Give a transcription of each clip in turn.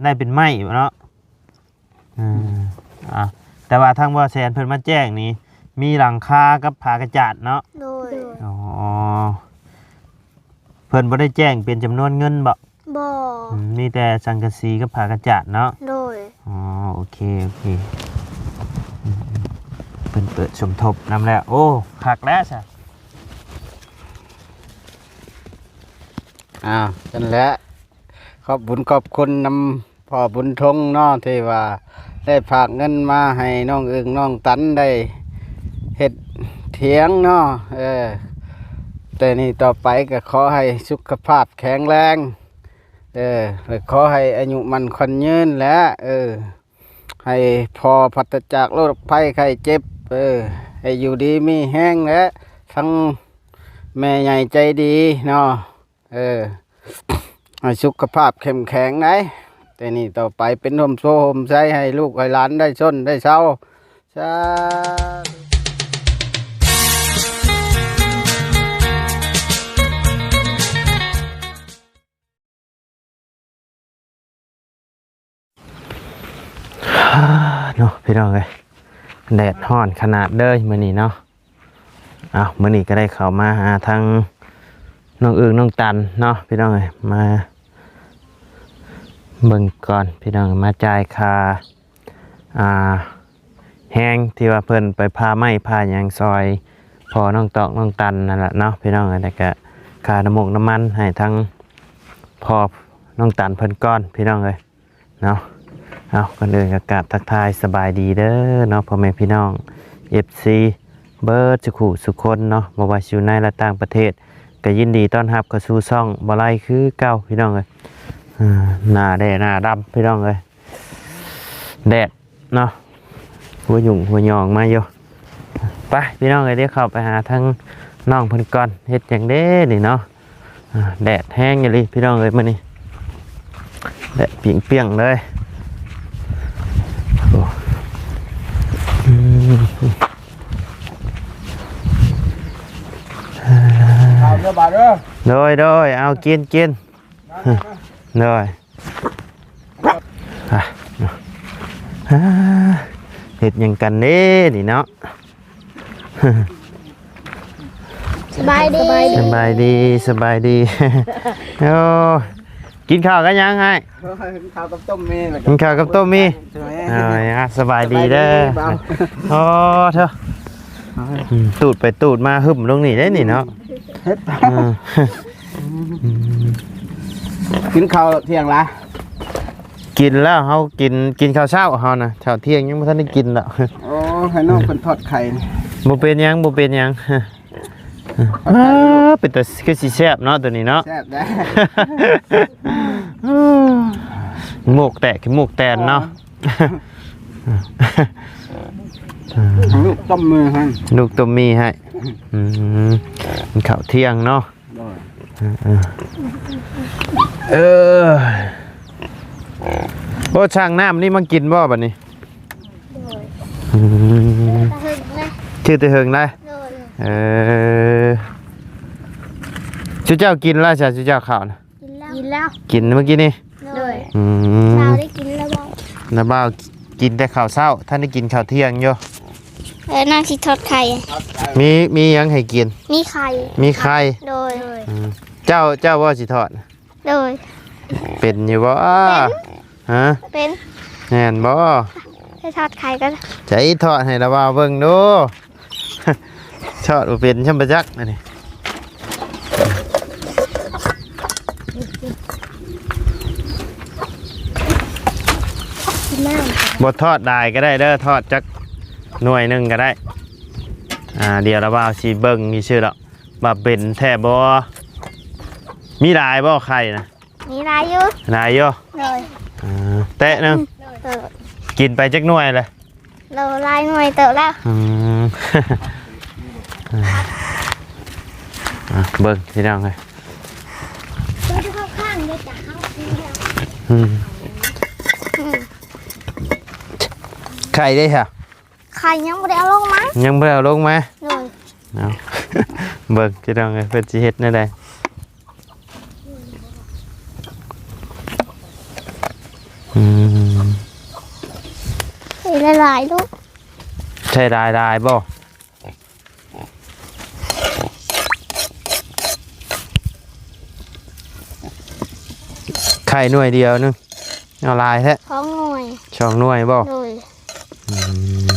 ໄດ້ເປັນໄມ້ເນາະ. ອືມ ອ່າ ແຕ່ວ່າທາງບໍ່ແສນເພິ່ນມາແຈ້ງນີ້ ມີຫຼັງຄາກັບຜ້າກະຈາດເນາະ. ໂດຍ ອໍ ເພິ່ນບໍ່ໄດ້ແຈ້ງເປັນຈຳນວນເງິນບໍ? ບໍ່. ອືມ ມີແຕ່ສັງກະສີກັບຜ້າກະຈາດເນາະ. ໂດຍ. ອໍ ໂອເຄ ໂອເຄ ອືມ ເພິ່ນເປີດສົມທົບນຳແລ້ວ. ໂອ້ ຄັກແລ້ວຊະ. ອ້າວ ຊັ້ນແຫຼະ ຂອບບຸນຂອບຄຸນນຳພໍ່ບຸນທົງເນາະ ທີ່ວ່າໄດ້ຝາກເງິນມາໃຫ້ນ້ອງອຶ່ງນ້ອງຕັນໄດ້ເຮັດຖຽງເນາະ. ເອີ ແຕ່ນີ້ຕໍ່ໄປກໍຂໍໃຫ້ສຸຂະພາບແຂງແຮງ ເອີ ແລະ ຂໍໃຫ້ອາຍຸໝັ້ນຂວັນຍືນແຫຼະ ເອີ ໃຫ້ພໍ່ປາສະຈາກໂລກໄພໄຂ້ເຈັບ ເອີ ໃຫ້ຢູ່ດີມີແຮງ ແລະ ທັງແມ່ໃຫຍ່ໃຈດີເນາະ ເອີ ໃຫ້ສຸຂະພາບເຂັ້ມແຂງໄດ໋ ແຕ່ນີ້ຕໍ່ໄປເປັນຮົ່ມໂພຮົ່ມໄຊໃຫ້ລູກໃຫ້ຫຼານໄດ້ຊົນໄດ້ເຊົາ ສາທຸ. ເນາະ ພີ່ນ້ອງເອີຍ ແດດຮ້ອນຂະໜາດເລີຍມື້ນີ້ເນາະ. ເອົາ ມື້ນີ້ກໍໄດ້ເຂົ້າມາຫາທາງນ້ອງອຶ່ງນ້ອງຕັນເນາະ ພີ່ນ້ອງເອີຍ ມາເບິ່ງກ່ອນ ພີ່ນ້ອງ ມາຈ່າຍຄ່າ ອ່າ ແຮງທີ່ວ່າເພິ່ນໄປຜ່າໄມ້ຜ່າຫຍັງຊ່ອຍພໍ່ນ້ອງຕອກນ້ອງຕັນນັ້ນລະເນາະ ພີ່ນ້ອງເອີຍ ແລ້ວກະຄ່ານ້ຳມົກນ້ຳມັນໃຫ້ທາງພໍ່ນ້ອງຕັນເພິ່ນກ່ອນ ພີ່ນ້ອງເອີຍເນາະ. ເອົາ ກ່ອນອື່ນກໍກາບທັກທາຍສະບາຍດີເດີເນາະ ພໍ່ແມ່ພີ່ນ້ອງ ເອັຟຊີ ເບິດສູ່ຄູ່ສູ່ຄົນເນາະ ບໍ່ວ່າຊິຢູ່ໃນ ແລະ ຕ່າງປະເທດ ກໍຍິນດີຕ້ອນຮັບເຂົ້າສູ່ຊ່ອງບໍ່ໄລຄືເກົ່າ ພີ່ນ້ອງເອີຍ. ເອີ ໜ້າແດ່ໜ້າດຳ ພີ່ນ້ອງເອີຍ ແດດເນາະ ຫົວຫຍຸ້ງຫົວຫຍອງມາຢູ່. ໄປ ພີ່ນ້ອງເອີຍ ດຽວເຂົ້າໄປຫາທາງນ້ອງເພິ່ນກ່ອນ ເຮັດຫຍັງເດ້ນີ້ເນາະ. ອ່າ ແດດແຮງອີ່ຫຼີ ພີ່ນ້ອງເອີຍ ມື້ນີ້ແດດປ່ຽງໆເລີຍ. ໂອ້ ອືມ ເຂົ້າເດີບາດເດີ ໂດຍໆ ເອົາ ກິນໆ ໂດຍ. ອ່ະ ອ່າ ເຮັດຫຍັງກັນເດ້ນີ້ເນາະ? ສະບາຍດີ ສະບາຍດີ ສະບາຍດີ. ໂອ້ ກິນເຂົ້າກັບຫຍັງອ້າຍ? ໂອ້ຍ ກິນເຂົ້າກັບຕົ້ມໝີ່ ກິນເຂົ້າກັບຕົ້ມໝີ່. ໂດຍ ອ່າ ສະບາຍດີເດີ. ສະບາຍດີ ໂອ້ ເທີ ອືມ ຕູດໄປຕູດມາຫຶ້ມລົງນີ້ເດ້ນີ້ເນາະ. ເຮັດ ເອີ ອືມ ກິນເຂົ້າທ່ຽງລະ? ກິນແລ້ວ ເຮົາກິນ ກິນເຂົ້າເຊົ້າເຮົານະ ເຊົ້າທ່ຽງຍັງບໍ່ທັນໄດ້ກິນດອກ. ໂອ້ ໃຫ້ນ້ອງເພິ່ນທອດໄຂ່. ບໍ່ເປັນຫຍັງ ບໍ່ເປັນຫຍັງ. ອ່າ ເປັນຕາ ຄືຊິແຊບເນາະ ໂຕນີ້ເນາະ. ແຊບເດ້. ໝວກແຕກ ໝວກແຕນເນາະ. ລູກຕົ້ມໝີ່ໃຫ້ ລູກຕົ້ມໝີ່ໃຫ້. ອືມ ກິນເຂົ້າທ່ຽງເນາະ. ໂດຍ ເອີ ເອີ ໂອ້ ຊ່າງນ້ຳນີ້ມາກິນບໍ່ບັດນີ້? ໂດຍ ອືມ ແຕ່ເຫິງນະ ຊື່ແຕ່ເຫິງນະ. ໂດຍ ເອີ ຊຸເຈົ້າກິນແລ້ວຊະ ຊຸເຈົ້າເຂົ້ານະ? ກິນແລ້ວ ກິນແລ້ວ ກິນມື້ກີ້ນີ້. ໂດຍ ອືມ ລາວໄດ້ກິນແລ້ວບໍ່? ລາວບ່າວກິນແຕ່ເຂົ້າເຊົ້າ ທ່ານໄດ້ກິນເຂົ້າທ່ຽງຢູ່. ເອີ ນາງຊິທອດໄຂ່. ມີ ມີຫຍັງໃຫ້ກິນ? ມີໄຂ່ ມີໄຂ່. ໂດຍ ອືມ ເຈົ້າ ເຈົ້າບໍ່ຊິທອດ? ໂດຍ ເປັນຢູ່ບໍ່? ເປັນ ຮະ ເປັນ ແມ່ນບໍ່? ໃຫ້ທອດໄຂ່ກ່ອນ ໃຈທອດໃຫ້ລາວບ່າວເບິ່ງດູ. ທອດບໍ່ເປັນຊ່ຳປະຈັກອັນນີ້. ບໍ່ທອດຫຼາຍກໍໄດ້ເດີ ທອດຈັກໜ່ວຍໜຶ່ງກໍໄດ້. ອ່າ ດຽວລາວບ່າວຊິເບິ່ງຊື່ໆດອກ ວ່າເປັນແທ້ບໍ່. ມີຫຼາຍບໍ່ໄຂ່ນະ? ມີຫຼາຍຢູ່ ຫຼາຍຢູ່. ໂດຍ ອ່າ ແຕະໜຶ່ງ. ໂດຍ ກິນໄປຈັກໜ່ວຍລະ? ລາວຫຼາຍໜ່ວຍເຕີບແລ້ວ. ອືມ ອ່າ ເບິ່ງພີ່ນ້ອງເອີຍ. ອືມ ອືມ ໄຂ່ເດ້ຊະ? ໄຂ່ຍັງບໍ່ໄດ້ເອົາລົງມາ ຍັງບໍ່ໄດ້ເອົາລົງມາ. ໂດຍ ເອົາ ເບິ່ງພີ່ນ້ອງເອີຍ ເພິ່ນຊິເຮັດແນວໃດ. ອືມ ໃສ່ຫຼາຍໆລູກ ໃສ່ຫຼາຍໆບໍ່? ໄຂ່ໜ່ວຍດຽວໜຶ່ງ ເອົາຫຼາຍແທ້. ສອງໜ່ວຍ. ສອງໜ່ວຍບໍ່? ໂດຍ. ອືມ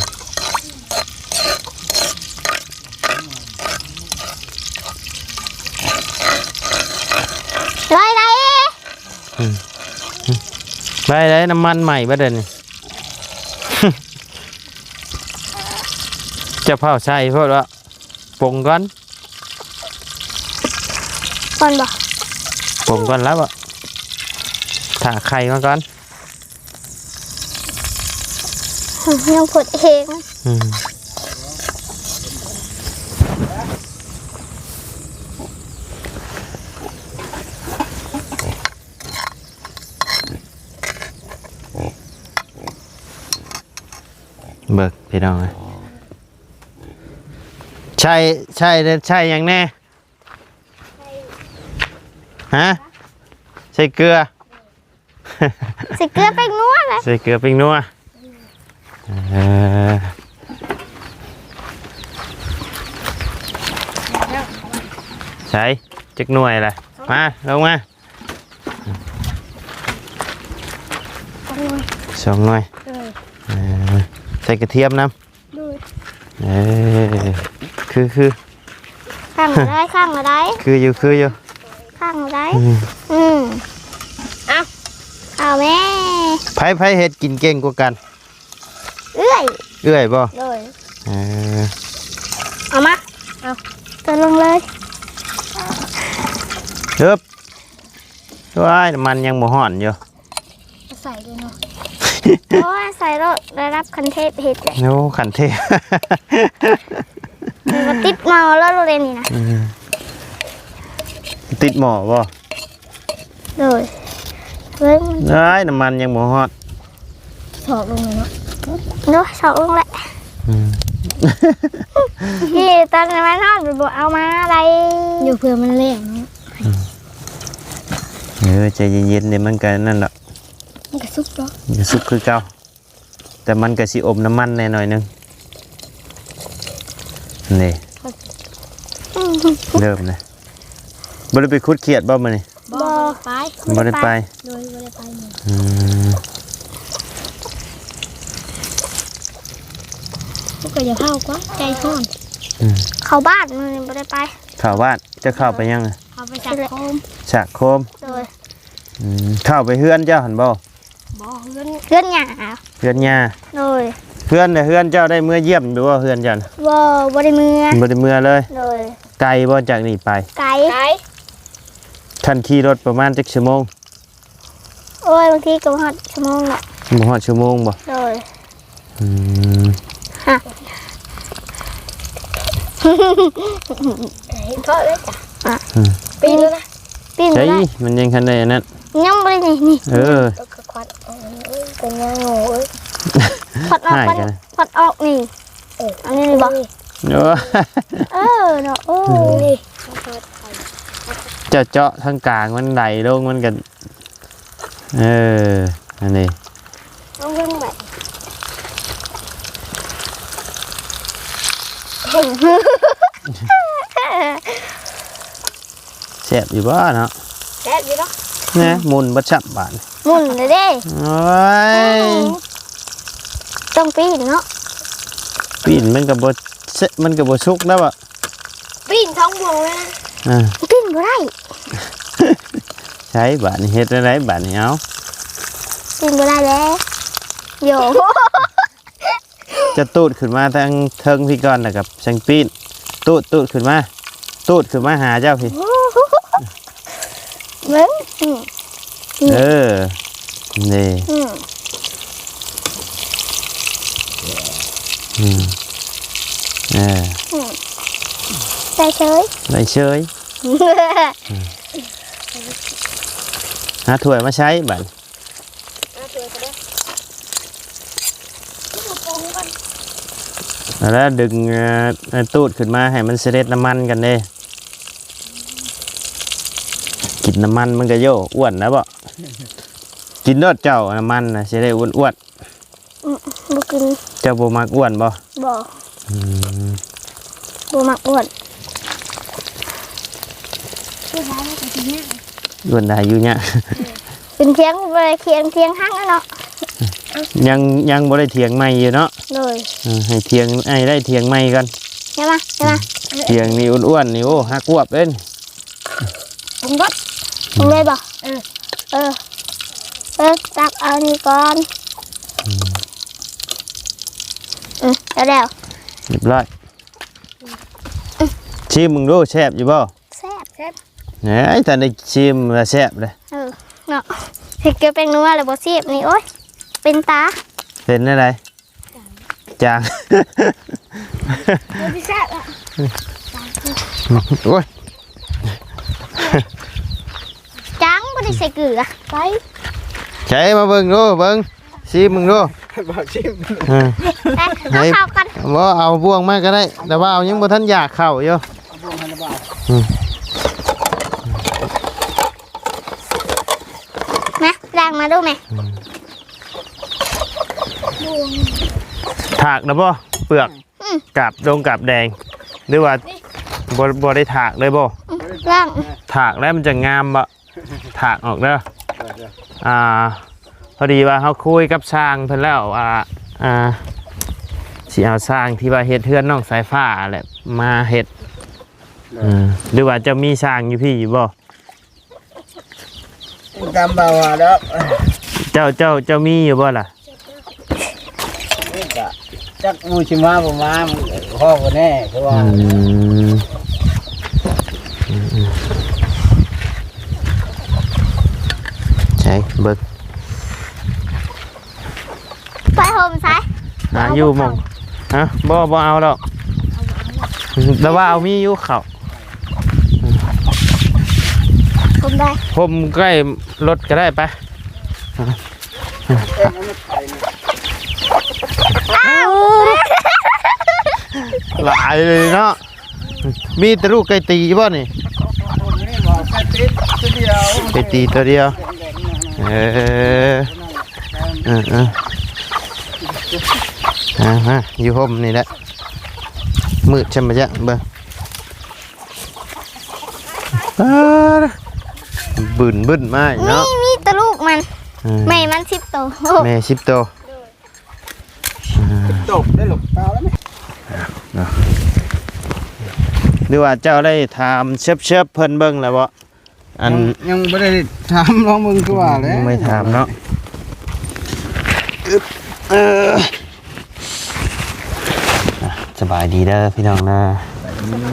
ໄດ້ ໄດ້ ອືມ ໄດ້ ໄດ້ ນ້ຳມັນໃໝ່ບໍ່ເດີນີ້? ຈະເຜົາໃສ່ໂພດວະ ປົງກ່ອນ ກ່ອນບໍ່? ປົງກ່ອນແລ້ວບໍ່? ຖ້າໄຂ່ມາກ່ອນ ຍັງພົດເອງ. ອືມ ເບິ່ງພີ່ນ້ອງເອີຍ ໃສ່ ໃສ່ ໃສ່ຫຍັງແດ່? ຮະ? ໃສ່ເກືອ ໃສ່ເກືອແປ້ງນົວນະ ໃສ່ເກືອແປ້ງນົວ. ເອີ ໃສ່ຈັກໜ່ວຍລະ? ມາ ລົງມາ. ສອງໜ່ວຍ ສອງໜ່ວຍ ເອີ ເອີ ໃສ່ກະທຽມນຳ. ໂດຍ. ເອີ ຄື ຄື ຂ້າງລະໄດ້ ຂ້າງລະໄດ້ ຄືຢູ່ ຄືຢູ່ ຂ້າງລະໄດ້. ອືມ ອືມ ເອົາ ເອົາແມ່. ໃຜ ໃຜເຮັດກິນເກັ່ງກວ່າກັນ? ເອື້ອຍ ເອື້ອຍບໍ່? ໂດຍ. ເອີ ເອົາມາ ເອົາ ຕົກລົງເລີຍ. ເອີບ ວ້າຍ ນ້ຳມັນຍັງບໍ່ຮ້ອນຢູ່. ໃສ່ເລີຍເນາະ. ໂອ້ຍ ໃສ່ໂລດ ລະດັບຂັ້ນເທບເຮັດແຫຼະ. ໂອ້ ຂັ້ນເທບ ມັນກໍຕິດໝໍ້ແລ້ວເດນີ້ນະ. ອືມ ຕິດໝໍ້ບໍ່? ໂດຍ. ເບິ່ງ ເອີຍ ນ້ຳມັນຍັງບໍ່ຮອດ. ຊອກລົງເລີຍເນາະ. ໂດຍ ຊອກລົງແຫຼະ. ອືມ ນີ້ ຕອນນ້ຳມັນຮ້ອນ ບໍ່ເອົາມາໄດ້ ຢູ່ ເພື່ອມັນແຫຼງເນາະ. ອືມ ເອີ ໃຈເຢັນໆ ດຽວມັນກໍນັ້ນດອກ. ມັນກະສຸກເນາະ ມັນກະສຸກຄືເກົ່າ ແຕ່ມັນກະຊິອົມນ້ຳມັນແດ່ໜ້ອຍໜຶ່ງ. ນີ້ ເລີ່ມແລ້ວ. ບໍ່ໄດ້ໄປຂຸດຂຽດບໍ່ມື້ນີ້? ບໍ່ ບໍ່ໄດ້ໄປ. ບໍ່ໄດ້ໄປ. ໂດຍ ບໍ່ໄດ້ໄປມື້ນີ້. ອືມ ພວກກໍຢ່າເຜົາກວ່າ ໃຈຮ້ອນ. ອືມ ເຂົ້າບ້ານມື້ນີ້ບໍ່ໄດ້ໄປ. ເຂົ້າບ້ານ. ເຈົ້າເຂົ້າໄປຫຍັງ? ເຂົ້າໄປສາກໂຄມ. ສາກໂຄມ. ໂດຍ. ອືມ ເຂົ້າໄປເຮືອນເຈົ້າຫັ້ນບໍ່? ບໍ່ ເຮືອນ ເຮືອນຫຍ້າ. ເຮືອນຫຍ້າ. ໂດຍ. ເຮືອນນະ ເຮືອນເຈົ້າໄດ້ເມືອຢ້ຽມຢູ່ບໍ່ ເຮືອນເຈົ້ານະ? ບໍ່ ບໍ່ໄດ້ເມືອ. ບໍ່ໄດ້ເມືອເລີຍ. ໂດຍ. ໄກບໍ່ຈາກນີ້ໄປ? ໄກ ໄກ. ທ່ານຂີ່ລົດປະມານຈັກຊົ່ວໂມງ? ໂອ້ຍ ບາງທີກໍບໍ່ຮອດຊົ່ວໂມງເນາະ. ບໍ່ຮອດຊົ່ວໂມງບໍ່? ໂດຍ. ອືມ ຮະ ເພາະເລີຍຈ້ະ. ອະ ອືມ ປີນແລ້ວນະ ປີນບໍ່ໄດ້. ໃຊ່ ມັນຍັງທັນໄດ້ອັນນັ້ນ ຍັງບໍ່ໄດ້ນີ້ ນີ້. ເອີ ກໍຄວັດອອກ ເອີ ກໍຍັງໂງ່ເອີຍ ຄວັດອອກ ຄວັດ ຄວັດອອກນີ້. ເອີ ອັນນີ້ບໍ່? ເອີ ເອີເນາະ. ໂອ້ ນີ້ ເຈາະ ເຈາະທາງກາງ ມັນໄຫຼລົງ ມັນກໍ ເອີ ອັນນີ້ ລອງເບິ່ງບັດ. ແຊບຢູ່ບໍ່ເນາະ? ແຊບຢູ່ເນາະ. ແນະ ໝຸ່ນບໍ່ຊັບບາດ ໝຸ່ນເດ້. ໂອ້ຍ ອືມ ຕ້ອງປີ້ນເນາະ. ປີ້ນມັນກໍບໍ່ ມັນກໍບໍ່ສຸກແລ້ວອະ. ປີ້ນທ້ອງບວງເລີຍນະ. ອ່າ ປີ້ນບໍ່ໄດ້. ໃຊ່ ບາດນີ້ເຮັດແນວໃດບາດນີ້? ເອົາ ປີ້ນບໍ່ໄດ້ແລ້ວ. ໂຢ ຈະຕູດຂຶ້ນມາທາງເທິງພີ້ກ່ອນ ແລ້ວກໍຈັ່ງປີ້ນ. ຕູດ ຕູດຂຶ້ນມາ ຕູດຂຶ້ນມາຫາເຈົ້າພີ້. ເບິ່ງ ອືມ ເອີ ນີ້ ອືມ ອືມ ເອີ ອືມ ໄດ້ເຊີຍ ໄດ້ເຊີຍ. ຫາຖ້ວຍມາໃຊ້ບາດ. ເອົາລະ ດຶງ ເອີ ຕູດຂຶ້ນມາໃຫ້ມັນສະເດັດນ້ຳມັນກັນເດ້. ກິນນ້ຳມັນມັນກະໂຍອ້ວນແລ້ວເບາະ. ກິນໂລດເຈົ້າ ນ້ຳມັນນະ ຊິໄດ້ອ້ວນໆ. ອືມ ບໍ່ກິນ. ເຈົ້າບໍ່ມັກອ້ວນບໍ່? ບໍ່. ອືມ ບໍ່ມັກອ້ວນ. ອ້ວນໄດ້ຢູ່ຍາກ. ເປັນທຽງ ບໍ່ໄດ້ທຽງ ທຽງຮັກແລ້ວເນາະ. ຍັງ ຍັງບໍ່ໄດ້ທຽງໃໝ່ຢູ່ເນາະ. ໂດຍ. ເອີ ໃຫ້ທຽງ ໃຫ້ໄດ້ທຽງໃໝ່ກ່ອນ. ເອົາມາ ເອົາມາ. ທຽງນີ້ອ້ວນໆ ນີ້ ໂອ້ ຮັກກວບເດ້. ປຸງເບິດ ປຸງເລີຍບໍ່? ເອີ ເອີ ເອີ ຕັກເອົານີ້ກ່ອນ. ອືມ ອືມ ແລ້ວ ລຽບຮ້ອຍ. ອືມ ຊີມເບິ່ງດູ ແຊບຢູ່ບໍ່? ແຊບ ແຊບ. ເອີຍ ທ່ານໄດ້ຊີມວ່າແຊບເດ້. ເອີ ເນາະ ເຮັດແກງແປ້ງນົວແລ້ວບໍ່ຊີມນີ້ ໂອ້ຍ ເປັນຕາ. ເປັນແນວໃດ? ຈາງ. ບໍ່ໄດ້ແຊບອະ. ໂອ້ຍ ຈາງ ບໍ່ໄດ້ໃສ່ເກືອ. ໄປ ໃສ່ມາເບິ່ງດູ ເບິ່ງ ຊີມເບິ່ງດູ. ບອກຊີມ. ເອີ ໄປ ເອົາເຂົ້າກັນ. ບໍ່ ເອົາບ່ວງມາກໍໄດ້ ແຕ່ວ່າເຮົາຍັງບໍ່ທັນຢາກເຂົ້າຢູ່. ເອົາບ່ວງໃຫ້ລະບາດ. ອືມ ມາ ລ້າງມາດູແມ່. ອືມ ຖາກແລ້ວບໍ່ ເປືອກ? ອືມ ກາບດົງກາບແດງ ຫຼືວ່າ ນີ້ ບໍ່ ບໍ່ໄດ້ຖາກເລີຍບໍ່? ອືມ ລ້າງ ຖາກແລ້ວມັນຈະງາມບໍ່? ຖາກອອກເດີ. ອ່າ ພໍດີວ່າເຮົາຄຸຍກັບຊ່າງເພິ່ນແລ້ວວ່າ ອ່າ ຊິເອົາຊ່າງທີ່ວ່າເຮັດເຮືອນນ້ອງສາຍຟ້າແຫຼະມາເຮັດ. ເອີ ຫຼືວ່າເຈົ້າມີຊ່າງຢູ່ພີ້ຢູ່ບໍ່? ຕາມບ່າວວ່າດອກ. ເຈົ້າ ເຈົ້າ ເຈົ້າມີຢູ່ບໍ່ລະ? ນີ້ກະຈັກຜູ້ຊິມາບໍ່ມາ ພໍບໍ່ແນ່ຄືວ່າ. ອືມ ໃສເບິ່ງ. ໄປຫົ່ມໃສ? ຫາຢູ່ໝ່ອງ ຮະ ບໍ່ ບໍ່ເອົາດອກ. ແຕ່ວ່າເອົາມີຢູ່ເຂົ້າ. ຫົ່ມໄດ້ ຫົ່ມໃກ້ລົດກໍໄດ້ໄປ. ອ້າວ ຫຼາຍເລີຍເນາະ. ມີແຕ່ລູກໄກ່ຕີບໍ່ນີ້? ໄກ່ຕີຕົວດຽວ. ເອີ ເອີ ເອີ ມາ ມາຢູ່ຮົ່ມນີ້ແຫຼະ ມືດຊຳມະຍະເບິ່ງ. ອ້າ ບຶ້ນໆ ມາອີກເນາະ. ມີ ມີແຕ່ລູກມັນ. ເອີ ແມ່ມັນສິບໂຕ ແມ່ສິບໂຕ. ອ່າ ຈົບໄດ້ລູກຕາແລ້ວແມ່ ເນາະ. ຫຼືວ່າເຈົ້າໄດ້ຖາມເຊີບໆ ເພິ່ນເບິ່ງແລ້ວບໍ່? ອັນ ຍັງ ຍັງບໍ່ໄດ້ຖາມລອງເບິ່ງຄືວ່າແຫຼະ ຍັງບໍ່ໄດ້ຖາມເນາະ. ເອີ ອ່ະ ສະບາຍດີເດີພີ່ນ້ອງເດີ.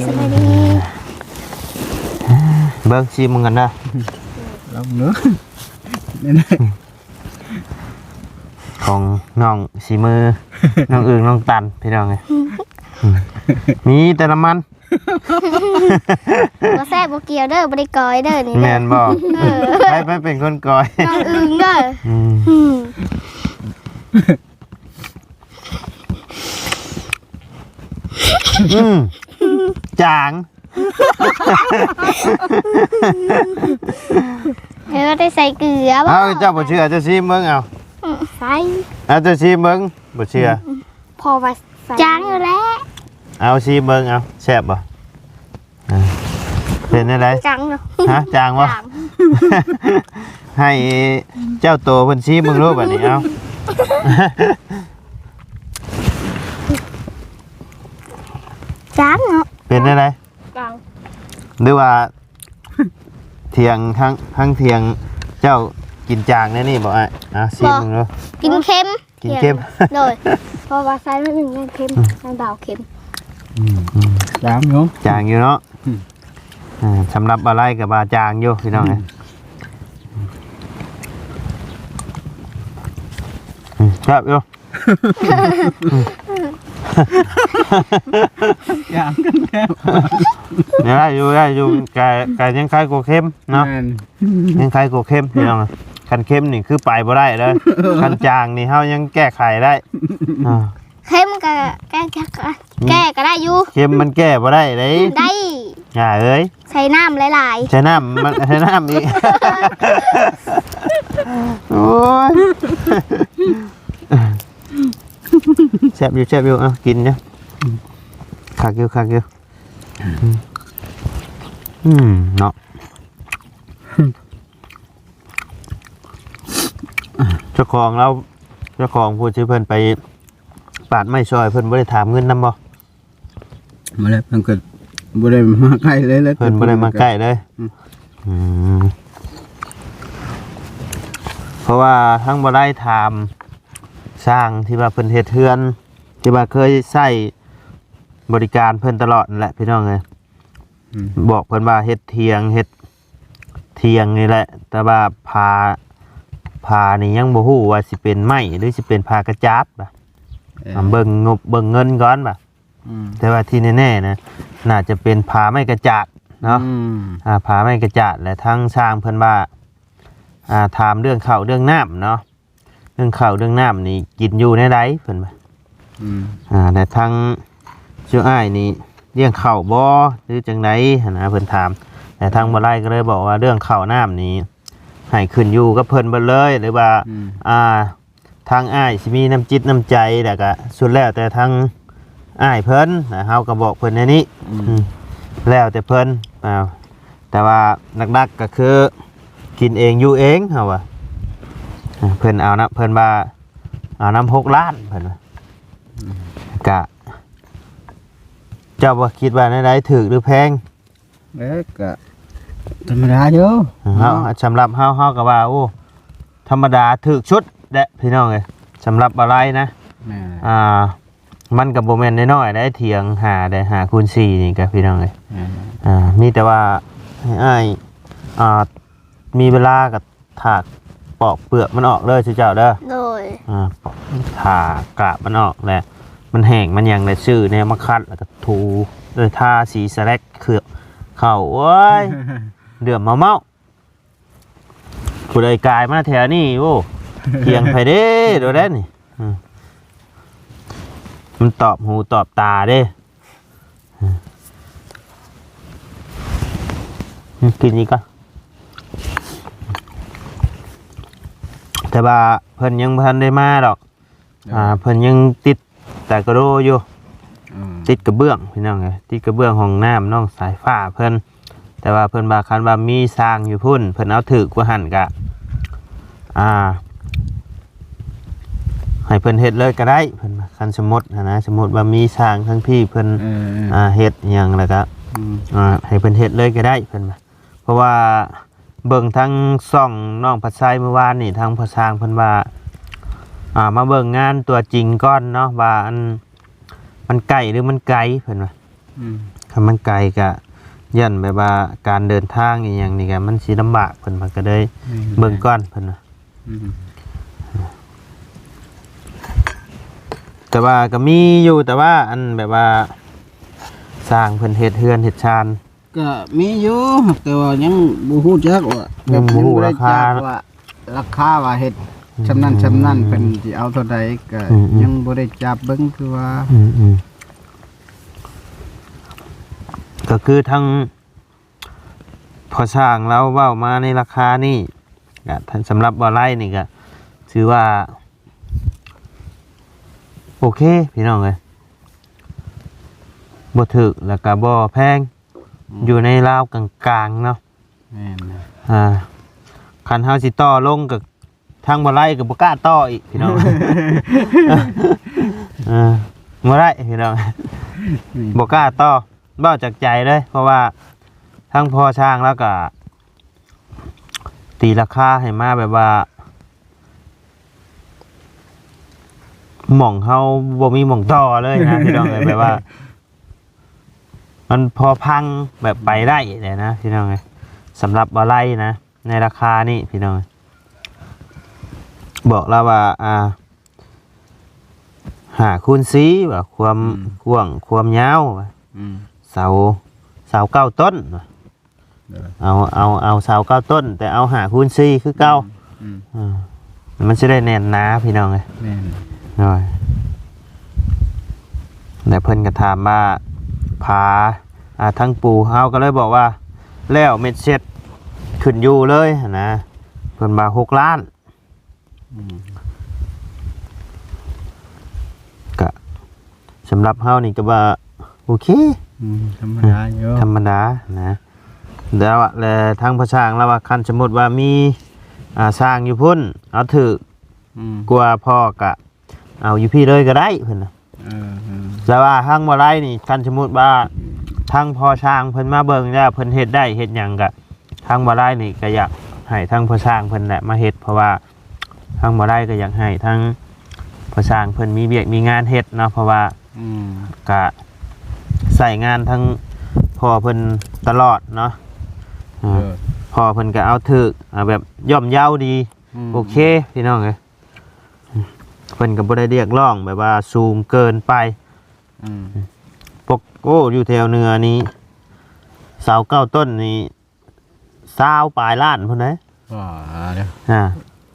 ສະບາຍດີ. ເບິ່ງຊີມເບິ່ງກັນເດີ ລອງເບິ່ງ. ຂອງນ້ອງສີມື ນ້ອງອຶ່ງ ນ້ອງຕັນ ພີ່ນ້ອງເອີຍ. ມີແຕ່ນ້ຳມັນ ບໍ່ແຊບບໍ່ກ່ຽວເດີ ບໍ່ໄດ້ກອຍເດີນີ້ເດີ. ແມ່ນບໍ່? ເອີ ໃຜ ໃຜເປັນຄົນກອຍ? ນ້ອງອຶ່ງເດີ. ອືມ ອືມ ອືມ ຈາງ. ເອີ ໄດ້ໃສ່ເກືອບໍ່? ເອົາ ເຈົ້າບໍ່ເຊື່ອ ເຈົ້າຊີມເບິ່ງເອົາ. ອືມ ໃສ່ ເອົາ ເຈົ້າຊີມເບິ່ງ ບໍ່ເຊື່ອ. ອືມ ພໍວ່າໃສ່ ຈາງຢູ່ແລ້ວ. ເອົາຊີມເບິ່ງເອົາ ແຊບບໍ່? ອ່າ ເປັນແນວໃດ? ຈາງເນາະ. ຮະ ຈາງບໍ່? ຈາງ. ໃຫ້ເຈົ້າໂຕເພິ່ນຊີມເບິ່ງໂລດບາດນີ້ ເອົາ. ຈາງເນາະ. ເປັນແນວໃດ? ກາງ ຫຼືວ່າ ຖຽງ ທາງ ທາງຖຽງເຈົ້າກິນຈາງແນວນີ້ບໍ່ອ້າຍ? ອ່າ ຊີມເບິ່ງດູ. ກິນເຄັມ. ກິນເຄັມ. ໂດຍ ເພາະວ່າໃສ່ໜ້ອຍໜຶ່ງຍັງເຄັມ. ອືມ ໃຫ້ເບົາເຄັມ. ອືມ ອືມ ຈາງຢູ່ ຈາງຢູ່ເນາະ. ອືມ ອ່າ ສຳລັບອາໄລກໍວ່າຈາງຢູ່ ພີ່ນ້ອງເອີຍ. ອືມ ອືມ ແຊບຢູ່. ຢ່າງກັນແລ້ວ ໄດ້ຢູ່ ໄດ້ຢູ່ ກະ ກະຍັງຄ້າຍກວ່າເຄັມເນາະ. ແມ່ນ ຍັງຄ້າຍກວ່າເຄັມ ພີ່ນ້ອງ. ຄັນເຄັມນີ້ຄືໄປບໍ່ໄດ້ເດີ ຄັນຈາງນີ້ເຮົາຍັງແກ້ໄຂໄດ້. ອ່າ ເຄັມກະແກ້ ແກ້ ແກ້ກໍໄດ້ຢູ່. ເຄັມມັນແກ້ບໍ່ໄດ້ເດ້. ໄດ້. ຢ່າເອີຍ ໃສ່ນ້ຳຫຼາຍໆ ໃສ່ນ້ຳ ມັນໃສ່ນ້ຳອີກ ໂອ້ຍ ແຊບຢູ່ ແຊບຢູ່ ເອົາ ກິນເດີ້ ຄັກຢູ່ ຄັກຢູ່ ອືມ ເນາະ ເຈົ້າຂອງລາວ ເຈົ້າຂອງຜູ້ທີ່ເພິ່ນໄປປາດໄມ້ຊ່ອຍ ເພິ່ນບໍ່ໄດ້ຖາມເງິນນຳບໍ່? ມາແລ້ວ ເພິ່ນກໍບໍ່ໄດ້ມາໃກ້ເລີຍ ເພິ່ນບໍ່ໄດ້ມາໃກ້ເລີຍ ອືມ ອືມ ເພາະວ່າທາງບໍ່ໄດ້ຖາມຊ່າງທີ່ວ່າເພິ່ນເຮັດເຮືອນ ທີ່ວ່າເຄີຍໃຊ້ບໍລິການເພິ່ນຕະຫຼອດນັ້ນແຫຼະ ພີ່ນ້ອງເອີຍ ອືມ ບອກເພິ່ນວ່າເຮັດຖຽງ ເຮັດຖຽງນີ້ແຫຼະ ແຕ່ວ່າຝາ ຝານີ້ຍັງບໍ່ຮູ້ວ່າຊິເປັນໄມ້ ຫຼື ຊິເປັນຝາກະຈາດ ເອີ ເບິ່ງງົບເບິ່ງເງິນກ່ອນວ່າ ອືມ ແຕ່ວ່າທີ່ແນ່ໆນະ ໜ້າຈະເປັນຝາໄມ້ກະຈາດເນາະ ອືມ ອ່າ ຝາໄມ້ກະຈາດ ແລະ ທາງຊ່າງເພິ່ນວ່າ ອ່າ ຖາມເລື່ອງເຂົ້າເລື່ອງນ້ຳເນາະ ເລື່ອງເຂົ້າເລື່ອງນ້ຳນີ້ກິນຢູ່ແນວໃດ ເພິ່ນວ່າ ອືມ ອ່າ ແລະ ທາງຈຸອ້າຍນີ້ລ້ຽງເຂົ້າບໍ່ ຫຼື ຈັ່ງໃດຫັ້ນນະ ເພິ່ນຖາມ ແລະ ທາງບໍ່ໄລກໍເລີຍບອກວ່າ ເລື່ອງເຂົ້ານ້ຳນີ້ໃຫ້ຂຶ້ນຢູ່ກັບເພິ່ນເບິດເລີຍ ຫຼືວ່າ ອືມ ອ່າ ທາງອ້າຍຊິມີນ້ຳຈິດນ້ຳໃຈ ແລ້ວກະສຸດແລ້ວແຕ່ທາງອ້າຍເພິ່ນ ເຮົາກໍບອກເພິ່ນແນວນີ້ ອືມ ອືມ ແລ້ວແຕ່ເພິ່ນ ອ່າ ແຕ່ວ່າຫຼັກໆກໍຄືກິນເອງຢູ່ເອງ ເຮົາວ່າ ເພິ່ນເອົານຳ ເພິ່ນວ່າເອົານຳຫົກລ້ານ ເພິ່ນວ່າ ອືມ ກະ ເຈົ້າວ່າຄິດວ່າແນວໃດ ຖືກຫຼືແພງ? ເອີ ກະທຳມະດາຢູ່ ເຮົາ ເນາະ ສຳລັບເຮົາ ເຮົາກໍວ່າ ໂອ້ ທຳມະດາຖືກສຸດແຫຼະພີ່ນ້ອງເອີຍ ສຳລັບບ່າວໄລນະ ແມ່ນ ອ່າ ມັນກໍບໍ່ແມ່ນນ້ອຍໆໃດ ຖຽງຫ້າໄດ້ ຫ້າຄູນສີ່ນີ້ກໍພີ່ນ້ອງເອີຍ ແມ່ນ ອ່າ ມີແຕ່ວ່າໃຫ້ອ້າຍ ອ່າ ມີເວລາກໍ ຖາກປອກເປືອກມັນອອກເດີ ຊຸເຈົ້າເດີ ໂດຍ ອ່າ ຖາກກາບມັນອອກແຫຼະ ມັນແຫ້ງມັນຫຍັງແຫຼະ ຊື້ແນວມາຂັດ ແລ້ວກໍຖູ ໂດຍທາສີສະແລັກເຂືອບເຂົ້າ ໂອ້ຍ ເດືອມເມົາໆ ຜູ້ໃດກາຍມາແຖວນີ້ ໂອ້ ຖຽງໃຜເດ້ ໂດຍແລ້ວນີ້ ອືມ ມັນຕອບຫູຕອບຕາເດ້. ອືມ ກິນອີກກ່ອນ ແຕ່ວ່າເພິ່ນຍັງບໍ່ທັນໄດ້ມາດອກ ເອີ ອ່າ ເພິ່ນຍັງຕິດຕາກະໂດຢູ່ ອືມ ຕິດກະເບື້ອງ ພີ່ນ້ອງເອີຍ ຕິດກະເບື້ອງຫ້ອງນ້ຳນ້ອງສາຍຟ້າເພິ່ນ ແຕ່ວ່າເພິ່ນວ່າຄັນວ່າມີຊ່າງຢູ່ພຸ້ນ ເພິ່ນເອົາຖືກກວ່າຫັ້ນກະ ອ່າ ໃຫ້ເພິ່ນເຮັດເລີຍກໍໄດ້ ເພິ່ນວ່າ ຄັນສົມມຸດຫັ້ນນະ ສົມມຸດວ່າມີຊ່າງທາງພີ້ເພິ່ນ ເອີ ອ່າ ເຮັດຫຍັງແລ້ວກໍ ອືມ ອ່າ ໃຫ້ເພິ່ນເຮັດເລີຍກໍໄດ້ ເພິ່ນວ່າ ເພາະວ່າເບິ່ງທາງຊ່ອງນ້ອງພັດໄຊມື້ວານນີ້ ທາງພໍ່ຊ່າງເພິ່ນວ່າ ອ່າ ມາເບິ່ງງານຕົວຈິງກ່ອນເນາະ ວ່າອັນ ມັນໃກ້ ຫຼື ມັນໄກ ເພິ່ນວ່າ ອືມ ຄັນມັນໄກກະຢ້ານແບບວ່າການເດີນທາງອີ່ຫຍັງນີ້ກະມັນຊິລຳບາກ ເພິ່ນວ່າ ກໍເລີຍ ແມ່ນ ເບິ່ງກ່ອນ ເພິ່ນວ່າ ອືມ ແຕ່ວ່າກໍມີຢູ່ ແຕ່ວ່າອັນແບບວ່າຊ່າງເພິ່ນເຮັດເຮືອນເຮັດຊານ ກໍມີຢູ່ ແຕ່ວ່າຍັງບໍ່ຮູ້ຈັກວ່າ ຍັງບໍ່ຮູ້ ແບບຍັງບໍ່ໄດ້ ລາຄາ ຈັບວ່າ ລາຄາວ່າເຮັດ ອືມ ສ່ຳນັ້ນສ່ຳນັ້ນ ເພິ່ນຊິເອົາເທົ່າໃດ ກໍ ອືມໆ ຍັງບໍ່ໄດ້ຈັບເບິ່ງ ຄືວ່າ ອືມໆ ກໍຄືທາງພໍ່ຊ່າງລາວເວົ້າມາໃນລາຄານີ້ ກໍສຳລັບບ່າວໄລນີ້ກໍຖືວ່າໂອເຄ ພີ່ນ້ອງເອີຍ ບໍ່ຖືກ ແລ້ວກໍບໍ່ແພງ ອືມ ຢູ່ໃນລາວກາງໆເນາະ ແມ່ນ ອ່າ ຄັນເຮົາຊິຕໍ່ລົງກໍ ທາງບໍ່ໄລກໍບໍ່ກ້າຕໍ່ອີກ ພີ່ນ້ອງ ເອີ ບໍ່ໄດ້ ພີ່ນ້ອງ ອືມ ບໍ່ກ້າຕໍ່ ເວົ້າຈາກໃຈເລີຍ ເພາະວ່າທາງພໍ່ຊ່າງລາວກໍຕີລາຄາໃຫ້ມາແບບວ່າ ໝ່ອງເຮົາບໍ່ມີໝ່ອງຕໍ່ເລີຍນະ ພີ່ນ້ອງເອີຍ ແບບວ່າ ມັນພໍຟັງແບບໄປໄດ້ແຫຼະນະ ພີ່ນ້ອງເອີຍ ສຳລັບບ່າວໄລນະ ໃນລາຄານີ້ ພີ່ນ້ອງເອີຍ ບອກລາວວ່າ ອ່າ ຫ້າຄູນສີ່ ວ່າຄວາມ ອືມ ກວ້າງຄວາມຍາວ ວ່າ ອືມ ເສົາ ເສົາເກົ້າຕົ້ນ ວ່າ ເອີ ເອົາ ເອົາ ເອົາເສົາເກົ້າຕົ້ນ ແຕ່ເອົາຫ້າຄູນສີ່ຄືເກົ່າ ອືມ ອືມ ເອີ ມັນຊິໄດ້ແໜ້ນໜາ ພີ່ນ້ອງເອີຍ ແມ່ນ ໂດຍ ແລ້ວເພິ່ນກໍຖາມວ່າ ຝາ ອ່າ ທາງປູ່ເຮົາກໍເລີຍບອກວ່າ ແລ້ວເມັດເສັດຂຶ້ນຢູ່ເລີຍຫັ້ນນະ ເພິ່ນວ່າຫົກລ້ານ. ອືມ ກະສຳລັບເຮົານີ້ກໍວ່າໂອເຄ ອືມ ທຳມະດາຢູ່ ທຳມະດານະ. ແລ້ວ ແລະ ທາງພໍ່ຊ່າງລາວວ່າ ຄັນສົມມຸດວ່າມີ ອ່າ ຊ່າງຢູ່ພຸ້ນເອົາຖືກ ອືມ ກວ່າພໍກະ ເອົາຢູ່ພີ້ເລີຍກໍໄດ້ເພິ່ນນະ. ເອີ ເອີ ແຕ່ວ່າທາງບໍ່ໄດ້ນີ້ ຄັນສົມມຸດວ່າທາງພໍ່ຊ່າງເພິ່ນມາເບິ່ງແລ້ວ ເພິ່ນເຮັດໄດ້ເຮັດຫຍັງ ກະທາງບໍ່ໄດ້ນີ້ ກະຢາກໃຫ້ທາງພໍ່ຊ່າງເພິ່ນແຫຼະມາເຮັດ ເພາະວ່າທາງບໍ່ໄດ້ກໍຢາກໃຫ້ທາງພໍ່ຊ່າງເພິ່ນມີວຽກມີງານເຮັດເນາະ ເພາະວ່າ ອືມ ກະໃຊ້ງານທາງພໍ່ເພິ່ນຕະຫຼອດເນາະ. ເອີ ເອີ ພໍ່ເພິ່ນກໍເອົາຖືກ ເອົາແບບຍ່ອມເຍົາດີ. ອືມ ໂອເຄ ພີ່ນ້ອງເອີຍ ເພິ່ນກໍບໍ່ໄດ້ຮຽກຮ້ອງແບບວ່າສູງເກີນໄປ. ອືມ ປົກ ໂອ້ ຢູ່ແຖວເໜືອນີ້ ເສົາເກົ້າຕົ້ນນີ້ ຊາວປາຍລ້ານພຸ້ນເດ້. ອໍ ອ່າ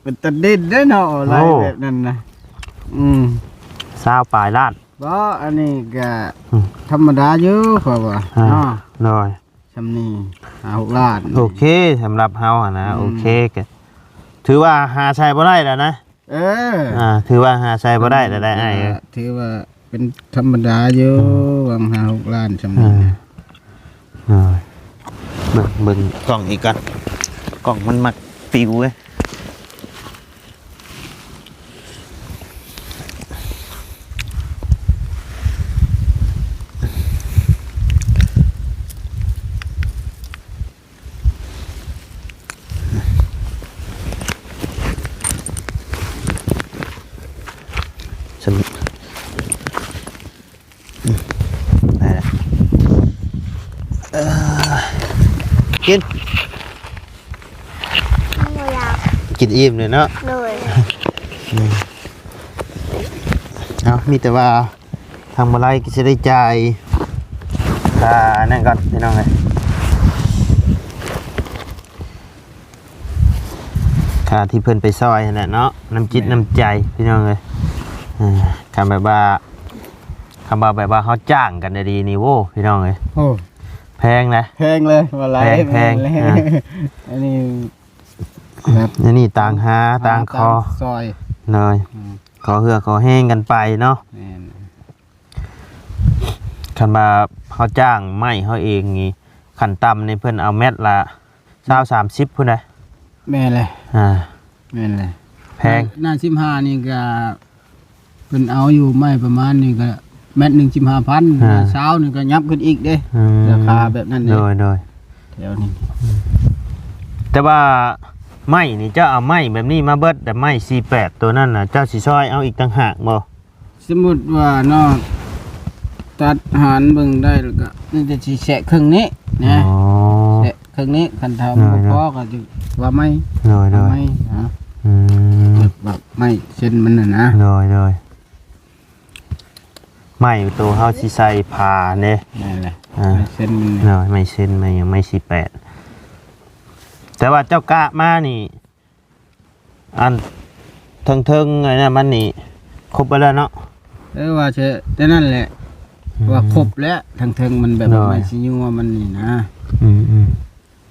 ເປັນຕາດິນເດ້ເນາະ ໂອ້ ລາຍແບບນັ້ນນະ. ອືມ ຊາວປາຍລ້ານ. ບໍ່ ອັນນີ້ກະ ອືມ ທຳມະດາຢູ່ ຂ້ອຍວ່າ ອ່າ ເນາະ. ໂດຍ ຊ່ຳນີ້ ຫ້າຫົກລ້ານ. ໂອເຄ ສຳລັບເຮົາຫັ້ນນະ ອືມ ໂອເຄ ກະຖືວ່າຫາໃຊ້ບໍ່ໄດ້ແລ້ວນະ. ເອີ ອ່າ ຖືວ່າຫາໃຊ້ບໍ່ໄດ້ແລ້ວໄດ໋ອ້າຍເອີຍ. ຖືວ່າເປັນທຳມະດາຢູ່ ອືມ ຫວ່າງຫ້າຫົກລ້ານຊ່ຳນີ້. ອ່າ ເບິ່ງ ເບິ່ງກ້ອງອີກກ່ອນ ກ້ອງມັນມັກປິວເວີຍ. ໄດ້ລະ ເອີ ກິນ ບໍ່ຢາກ ກິນອີ່ມເລີຍເນາະ. ໂດຍ ອືມ ເອົາ ມີແຕ່ວ່າ ທາງບໍ່ໄດ້ກໍຊິໄດ້ຈ່າຍຄ່ານັ້ນກ່ອນ ພີ່ນ້ອງເອີຍ ຄ່າທີ່ເພິ່ນໄປຊ່ອຍຫັ້ນແຫຼະເນາະ ນ້ຳຈິດ ແມ່ນ ນ້ຳໃຈ ພີ່ນ້ອງເອີຍ. ເອີ ຄັນແບບວ່າ ຄັນວ່າແບບວ່າເຮົາຈ້າງກັນດີໆນີ້ ໂອ້ ພີ່ນ້ອງເອີຍ ໂອ້ ແພງນະ ແພງເລີຍ ບໍ່ຫຼາຍ ແພງ ແພງ ແມ່ນເລີຍ ອ່າ ອັນນີ້ແບບ ອັນນີ້ຕ່າງຫາ ຕ່າງຂໍ ຕ່າງຊ່ອຍ ໂດຍ ອືມ ຂໍເຫື່ອຂໍແຮງກັນໄປເນາະ. ແມ່ນ ຄັນວ່າເຮົາຈ້າງໄມ້ເຮົາເອງນີ້ ຂັ້ນຕ່ຳນີ້ເພິ່ນເອົາແມັດລະຊາວ ສາມສິບພຸ້ນນະ. ແມ່ນແຫຼະ ອ່າ ແມ່ນແຫຼະ ແພງ ໜ້າສິບຫ້ານີ້ກະ ເພິ່ນເອົາຢູ່ໄມ້ປະມານນີ້ກະແມັດໜຶ່ງສິບຫ້າພັນ ອ່າ ຊາວນີ້ກະຫຍັບຂຶ້ນອີກເດ້ ອືມ ລາຄາແບບນັ້ນເດ້ ໂດຍ ໂດຍ ແຖວນີ້. ແຕ່ວ່າໄມ້ນີ້ ເຈົ້າເອົາໄມ້ແບບນີ້ມາເບິດ ແຕ່ໄມ້ສີ່ແປດໂຕນັ້ນນະ ເຈົ້າຊິຊອຍເອົາອີກຕ່າງຫາກບໍ່? ສົມມຸດວ່າເນາະ ຕັດຫານເບິ່ງໄດ້ ແລ້ວກະມີແຕ່ຊິແຊະເຄິ່ງນີ້ນະ ອໍ ແຊະເຄິ່ງນີ້ ຄັນຖ້າ ໂດຍ ບໍ່ພໍ ໂດຍ ກໍຊິວ່າໃໝ່ ໂດຍ ໂດຍ ວ່າໃໝ່ນະ ອືມ ແບບ ແບບໄມ້ເສັ້ນມັນນະນະ ໂດຍ ໂດຍ ໄມ້ໂຕເຮົາຊິໃສ່ຜ້າເດ້ ນັ້ນແຫຼະ ອ່າ ໄມ້ເສັ້ນມັນ ໂດຍ ໄມ້ເສັ້ນ ໄມ້ຫຍັງ ໄມ້ສີ່ແປດ ແຕ່ວ່າເຈົ້າກະມານີ້ ອັນເທິງໆ ອັນນັ້ນມັນນີ້ຄົບເບິດແລ້ວເນາະ ເອີ ວ່າແຕ່ນັ້ນແຫຼະ ອືມ ວ່າຄົບແລ້ວ ເທິງໆ ມັນແບບ ໂດຍ ວ່າໄມ້ຊິຍົວມັນນີ້ນະ ອືມ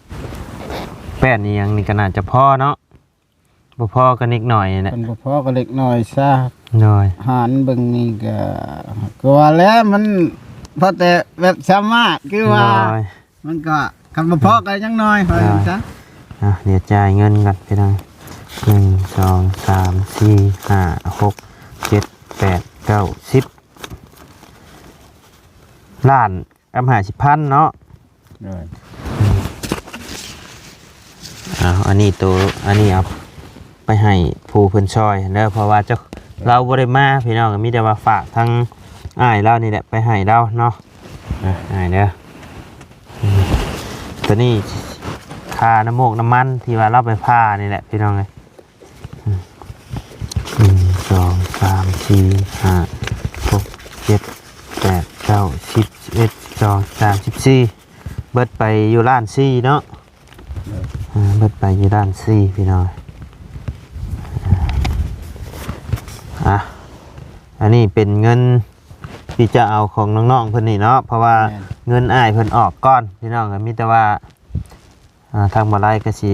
ໆ ແປ້ນອີ່ຫຍັງນີ້ກໍໜ້າຈະພໍເນາະ ບໍ່ພໍກໍນິດໜ້ອຍແຫຼະ ມັນບໍ່ພໍກໍເລັກນ້ອຍຊະ ໂດຍ ຫານເບິ່ງນີ້ກໍ ກໍວ່າແລ້ວ ມັນພໍແຕ່ແບບສາມາດ ຄືວ່າ ໂດຍ ມັນກໍ ຄັນບໍ່ພໍກໍຍັງໜ້ອຍ ເອີ ວ່າຊັ້ນຊະ ອ່ະ ດຽວຈ່າຍເງິນກ່ອນ ພີ່ນ້ອງ ໜຶ່ງ ສອງ ສາມ ສີ່ ຫ້າ ຫົກ ເຈັດ ແປດ ເກົ້າ ສິບ ລ້ານກັບຫ້າສິບພັນເນາະ ໂດຍ ເອົາ ອັນນີ້ໂຕ ອັນນີ້ເອົາໄປໃຫ້ຜູ້ເພິ່ນຊ່ອຍເດີ ເພາະວ່າເຈົ້າ ລາວບໍ່ໄດ້ມາ ພີ່ນ້ອງ ມີແຕ່ວ່າຝາກທາງອ້າຍລາວນີ້ແຫຼະ ໄປໃຫ້ລາວເນາະ. ອ່ະ ອ້າຍເດີ ໂຕນີ້ຄ່ານ້ຳມູກນ້ຳມັນທີ່ວ່າລາວໄປຜ່ານີ້ແຫຼະ ພີ່ນ້ອງເອີຍ ໜຶ່ງ ສອງ ສາມ ສີ່ ຫ້າ ຫົກ ເຈັດ ແປດ ເກົ້າ ສິບ ສິບເອັດ ສິບສອງ ສິບສາມ ສິບສີ່ ເບິດໄປຢູ່ລ້ານສີ່ເນາະ ເອີ ເບິດໄປຢູ່ລ້ານສີ່ ພີ່ນ້ອງ ອ່ະ ອັນນີ້ເປັນເງິນທີ່ຈະເອົາຂອງນ້ອງໆ ເພິ່ນນີ້ເນາະ ເພາະວ່າ ແມ່ນ ເງິນອ້າຍເພິ່ນອອກກ່ອນພີ່ນ້ອງ. ກໍມີແຕ່ວ່າ ອ່າ ທາງບໍ່ໄລກໍຊິ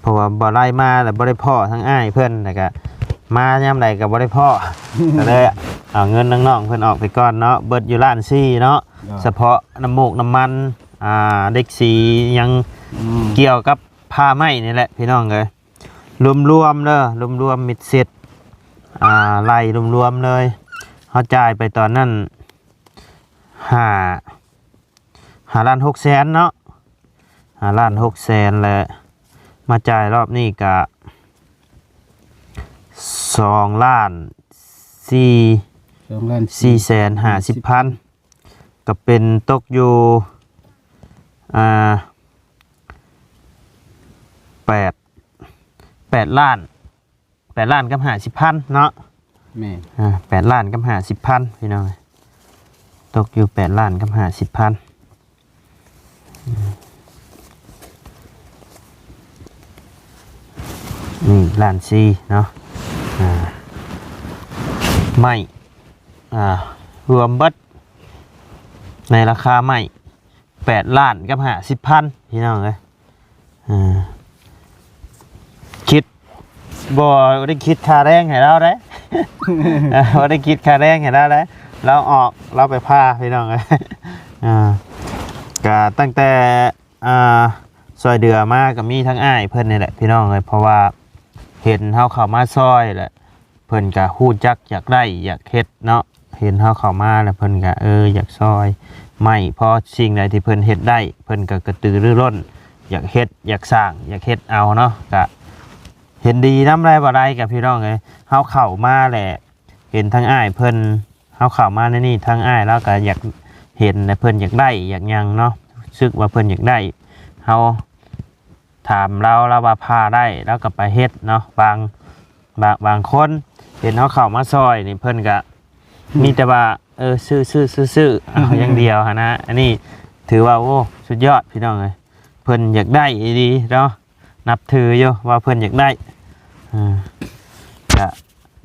ເພາະວ່າບໍ່ໄລມາແລ້ວບໍ່ໄດ້ພໍ້ທາງອ້າຍເພິ່ນ ແລ້ວກໍມາຍາມໃດກໍບໍ່ໄດ້ພໍ້ ກໍເລີຍເອົາເງິນນ້ອງໆເພິ່ນອອກໄປກ່ອນເນາະ. ເບິດຢູ່ລ້ານສີ່ເນາະ ໂດຍ ສະເພາະນ້ຳມູກນ້ຳມັນ ອ່າ ເຫຼັກສີຫຍັງ ອືມ ກ່ຽວກັບ ຄ່າໄມ້ນີ້ແຫຼະພີ່ນ້ອງເອີຍ. ລວມໆເດີ ລວມໆເມັດເສັດ ອ່າ ໄລ່ລວມໆເລີຍ ເຮົາຈ່າຍໄປຕອນນັ້ນ ຫ້າ ຫ້າລ້ານຫົກແສນເນາະ ຫ້າລ້ານຫົກແສນ ແລະ ມາຈ່າຍຮອບນີ້ກະ ສອງລ້ານສີ່ ສອງລ້ານສີ່ແສນຫ້າສິບພັນ ກໍເປັນຕົກຢູ່ ອ່າ ແປດ ແປດລ້ານ ແປດລ້ານກັບຫ້າສິບພັນເນາະ. ແມ່ນ ອ່າ ແປດລ້ານກັບຫ້າສິບພັນ ພີ່ນ້ອງ ຕົກຢູ່ແປດລ້ານກັບຫ້າສິບພັນ. ນີ້ລ້ານສີ່ເນາະ ອ່າ ໄມ້ ອ່າ ລວມເບິດໃນລາຄາໄມ້ ແປດລ້ານກັບຫ້າສິບພັນ ພີ່ນ້ອງເອີຍ. ອ່າ ຄິດ ບໍ່ໄດ້ຄິດຄ່າແຮງໃຫ້ລາວເດ້ ບໍ່ໄດ້ຄິດຄ່າແຮງໃຫ້ລາວເດ້ ລາວອອກ ລາວໄປຜ່າ ພີ່ນ້ອງເອີຍ. ອ່າ ກະຕັ້ງແຕ່ ອ່າ ຊ່ອຍເຫຼືອມາກໍມີທັງອ້າຍເພິ່ນນີ້ແຫຼະ ພີ່ນ້ອງເອີຍ. ເພາະວ່າເຫັນເຮົາເຂົ້າມາຊ່ອຍແຫຼະ ເພິ່ນກະຮູ້ຈັກຢາກໄດ້ຢາກເຮັດເນາະ. ເຫັນເຮົາເຂົ້າມາແລ້ວເພິ່ນກະ ເອີ ຢາກຊ່ອຍໄມ້ ເພາະສິ່ງໃດທີ່ເພິ່ນເຮັດໄດ້ ເພິ່ນກະກະຕືລືລົ້ນ ຢາກເຮັດຢາກສ້າງ ຢາກເຮັດເອົາເນາະ. ກະເຫັນດີນຳໄດ໋ ບໍ່ໄດ້ກະ ພີ່ນ້ອງເອີຍ ເຮົາເຂົ້າມາແຫຼະ ເຫັນທັງອ້າຍເພິ່ນ ເຮົາເຂົ້າມາໃນນີ້ ທັງອ້າຍລາວກໍຢາກເຫັນ ແລະ ເພິ່ນຢາກໄດ້ຢາກຫຍັງເນາະ ຮູ້ສຶກວ່າເພິ່ນຢາກໄດ້ ເຮົາຖາມລາວ ລາວວ່າຜ່າໄດ້ ລາວກໍໄປເຮັດເນາະ. ບາງ ບາງ ບາງຄົນເຫັນເຮົາເຂົ້າມາຊ່ອຍນີ້ ເພິ່ນກໍ ອືມ ມີແຕ່ວ່າ ເອີ ຊື້ໆໆ ເອົາຢ່າງດຽວຫັ້ນນະ. ອັນນີ້ຖືວ່າ ໂອ້ ສຸດຍອດ ພີ່ນ້ອງເອີຍ ເພິ່ນຢາກໄດ້ອີ່ຫຼີເນາະ ນັບຖືຢູ່ວ່າເພິ່ນຢາກໄດ້. ເອີ ກະ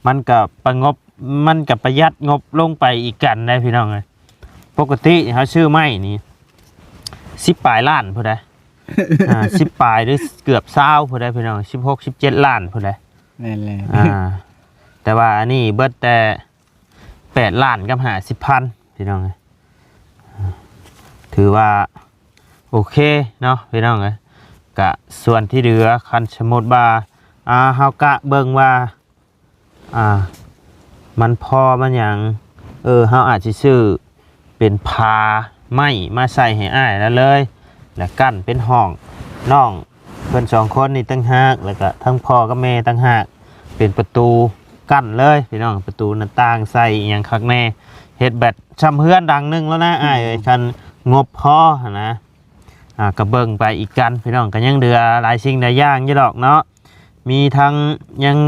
ມັນກະປະງົບ ມັນກະປະຢັດງົບລົງໄປອີກກັນໄດ໋ ພີ່ນ້ອງເອີຍ. ປົກກະຕິເຮົາຊື້ໄມ້ນີ້ ສິບປາຍລ້ານພຸ້ນໃດ໋ ອ່າ ສິບປາຍ ຫຼື ເກືອບຊາວພຸ້ນໃດ໋ ພີ່ນ້ອງ ສິບຫົກ ສິບເຈັດລ້ານພຸ້ນໃດ໋. ແມ່ນແລ້ວ ອ່າ ແຕ່ວ່າອັນນີ້ເບິດແຕ່ ແປດລ້ານກັບຫ້າສິບພັນ ພີ່ນ້ອງເອີຍ. ຖືວ່າໂອເຄເນາະ ພີ່ນ້ອງເອີຍ. ກະສ່ວນທີ່ເຫຼືອ ຄັນສົມມຸດວ່າ ອ່າ ເຮົາກະເບິ່ງວ່າ ອ່າ ມັນພໍມັນຫຍັງ ເອີ ເຮົາອາດຊິຊື້ເປັນຝາໄມ້ມາໃສ່ໃຫ້ອ້າຍລາວເລີຍ ແລ້ວກັ້ນເປັນຫ້ອງນ້ອງ ເພິ່ນສອງຄົນນີ້ຕ່າງຫາກ ແລ້ວກະທັງພໍ່ກັບແມ່ຕ່າງຫາກ ເປັນປະຕູກັ້ນເລີຍ ພີ່ນ້ອງ. ປະຕູໜ້າຕ່າງໃສ່ອີ່ຫຍັງຄັກແນ່ ເຮັດແບບຊ່ຳເຮືອນຫຼັງໜຶ່ງແລ້ວນະ ອືມ ອ້າຍເອີຍ ຄັນງົບພໍຫັ້ນນະ. ອ່າ ກະເບິ່ງໄປອີກກັນ ພີ່ນ້ອງ ກະຍັງເຫຼືອຫຼາຍສິ່ງຫຼາຍຢ່າງຢູ່ດອກເນາະ. ມີທັງຍັງ